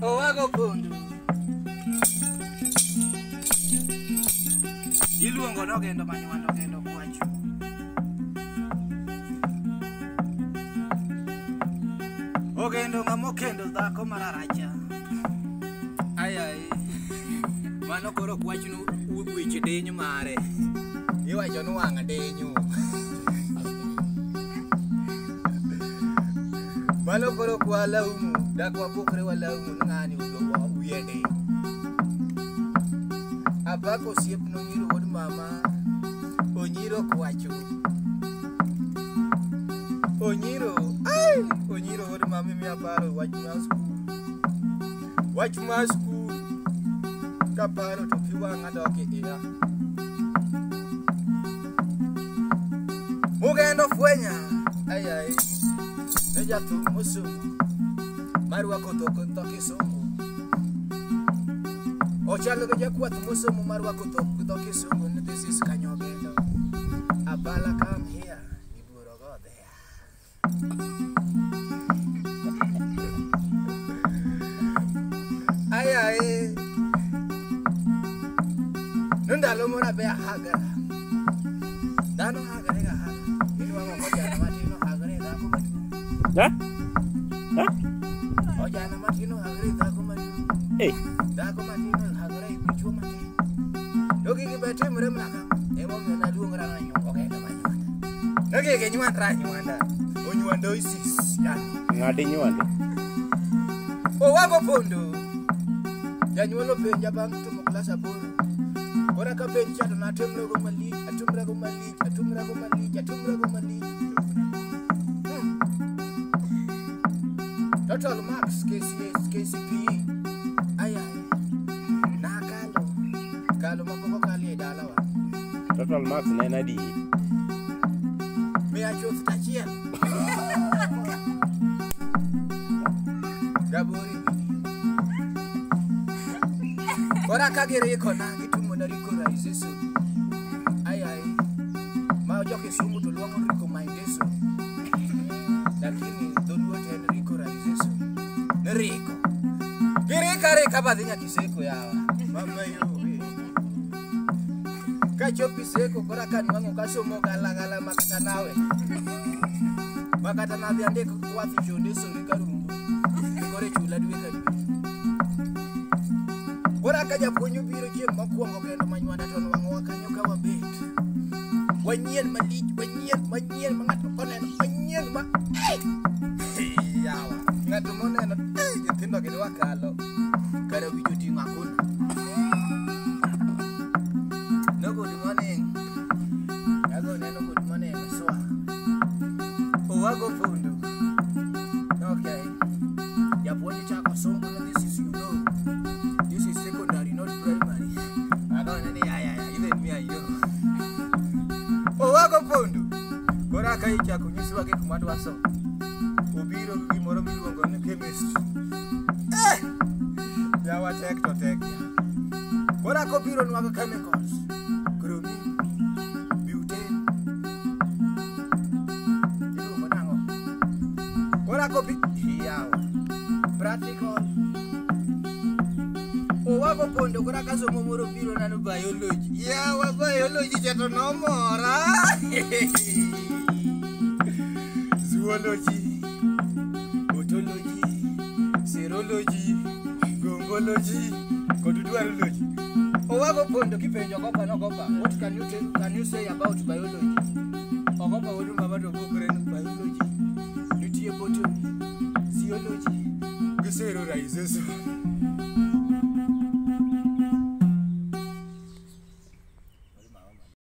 Owago pondo. Iluongo nogendo manywando gendo kwacho. Ogendo ng'ama okendo dhako mararacha. Ai ai. Mano koro kwachnu weche denyo mare. Iwacho ni wang' denyo. Mano koro kwalaumu, dak wabukre walaumu ni ng'ani wiye denyo. Apako osiepna Onyiro wuod mama, Onyiro kwacho. Onyiro, ai, Onyiro wuod mama miya paro wach mar skul. Wach mar skul kaparo to pi wang'a dok e iya. Mugendo fwenya, ai ai, ne jathum mosomo marwako dho kisungu. Ochalo gi jakwath mosomo marwako dho kisungu ni this is Kanyogendo. Abala come here, Giburo go there. Ai ai. Ndalo moro abe ahagara. Dhano hagare ga haga. Iluongo ojana matin ohagre e dhako maduong'. Ha? Ha? Ojana matin ohagre e dhako maduong'. Eh. Dhako matin ohagre e dichuo matin. To gigi be timre mana kama. Emomiyo naluongra ni ogendo manywanda. To gigi nywandra anywanda. Onywando isis. Yani. Ng'adi nywande. Owago pondo. Janyuol openja bang' timo klas 8. Koro ka penj cha to natimrego malich, atimrego malich, atimrego malich, atimrego malich. Total marks KCS, KCPE. Ai ai. Nakalo. Kalo mapok okalie e dalawa. Total marks ne en adi? 101. Gabori. Koro ka girikona gitumona recorization. Ai ai. Ma jo Kisumu to luongo recommendation. Lakini dholuo to en recorization. Ni riko. Girika rika badhi nyaka Iseko yawa. Mama yo. Kachopo Iseko koro ka nwang'o kasomo galagala makata nawe. Makata nadhi andik kwath chonde sori karungu. Koro ichula dwe ka dwe. Koro ka japuonj obiro chieng' mokwongo kendo manywanda to nwang'owa kanyo ka wabet. Wanyien malich, wanyien, manyien ma ng'ato koneno, manyien ma yawa. Ng'ato moneno, nyithindo gi dwa kalo. Kara wich oting'o akuna. No good morning. Ago neno good morning swa. Owago pondo. Okay. Japuonj chako somo ni this is you know. This is secondary not primary. Ago neno ya ya ya even me I know. Owago pondo. Koro ka ichako nyiswa gik mwadwa somo. Obiro gi gimoro miluongo ni chemistry. Eh! Yawa tek to tek. Koro kobiro nwago chemicals. Chromine, butane. Iluongo nang'o? Koro kobi yawa. Practical. Owago pondo koro ka somo moro biro nano biology. Yawa biology cha to nomora. Zoology, otology, serology, gongology, kod dwarology. Owago pondo kipenjo ogopa nogopa. What can you tell, can you say about biology? Ogopa wuod mama to bukre ni biology. Nitie botany, zoology, gi serolization.